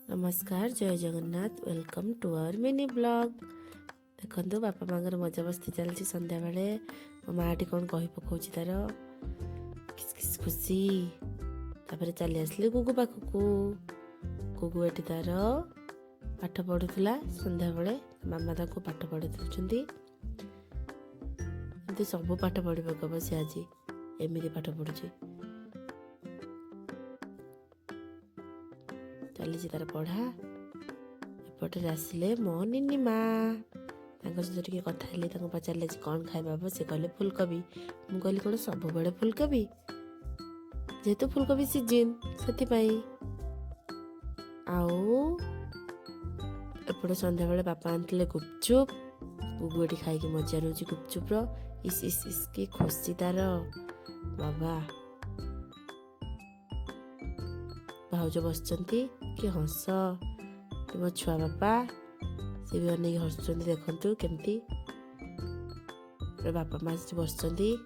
ନମସ୍କାର, ଜୟ Jagannath. Welcome to our mini vlog. ଦେଖନ୍ତୁ, ବାପା ମାଆଙ୍କର ମଜାମସ୍ତି ଚାଲିଛି ସନ୍ଧ୍ୟାବେଳେ। ମୋ ମାଆଟି କ'ଣ କହି ପକାଉଛି ତାର, କିସ୍ କିସ୍ ଖୁସି। ତାପରେ ଚାଲି ଆସିଲି ଗୁଗୁ ପାଖକୁ। ଗୁଗୁ ଏଠି ତାର ପାଠ ପଢ଼ୁଥିଲା। ସନ୍ଧ୍ୟାବେଳେ ମାମା ତାକୁ ପାଠ ପଢ଼େଇ ଦେଉଛନ୍ତି। ଏମିତି ସବୁ ପାଠ ପଢ଼ି ପକାଇବ ସେ ଆଜି, ଏମିତି ପାଠ ପଢ଼ୁଛି। ଚାଲିଛି ତାର ପଢ଼ା। ଏପଟରେ ଆସିଲେ ମୋ ନିନି ମା। ତାଙ୍କ ସହିତ ଟିକେ କଥା ହେଲି। ତାଙ୍କୁ ପଚାରିଲେ, ଆଜି କ'ଣ ଖାଇବା ହବ? ସେ କହିଲେ ଫୁଲକୋବି। ମୁଁ କହିଲି, କ'ଣ ସବୁବେଳେ ଫୁଲକୋବି? ଯେହେତୁ ଫୁଲକୋବି ସିଜିନ୍, ସେଥିପାଇଁ। ଆଉ ଏପଟେ ସନ୍ଧ୍ୟାବେଳେ ବାପା ଆଣିଥିଲେ ଗୁପଚୁପ୍। ଗୁଗୁ ଏଠି ଖାଇକି ମଜା ନେଉଛି ଗୁପଚୁପ୍ର। ଇସ୍ ଇସ୍ ଇସ୍, କି ଖୁସି ତାର ବାବା! ଭାଉଜ ବସିଛନ୍ତି, କି ହସ! ମୋ ଛୁଆ ବାପା, ସେ ବି ଅନେଇକି ହସୁଛନ୍ତି। ଦେଖନ୍ତୁ କେମିତି ବାପା ମା ସେଠି ବସିଛନ୍ତି।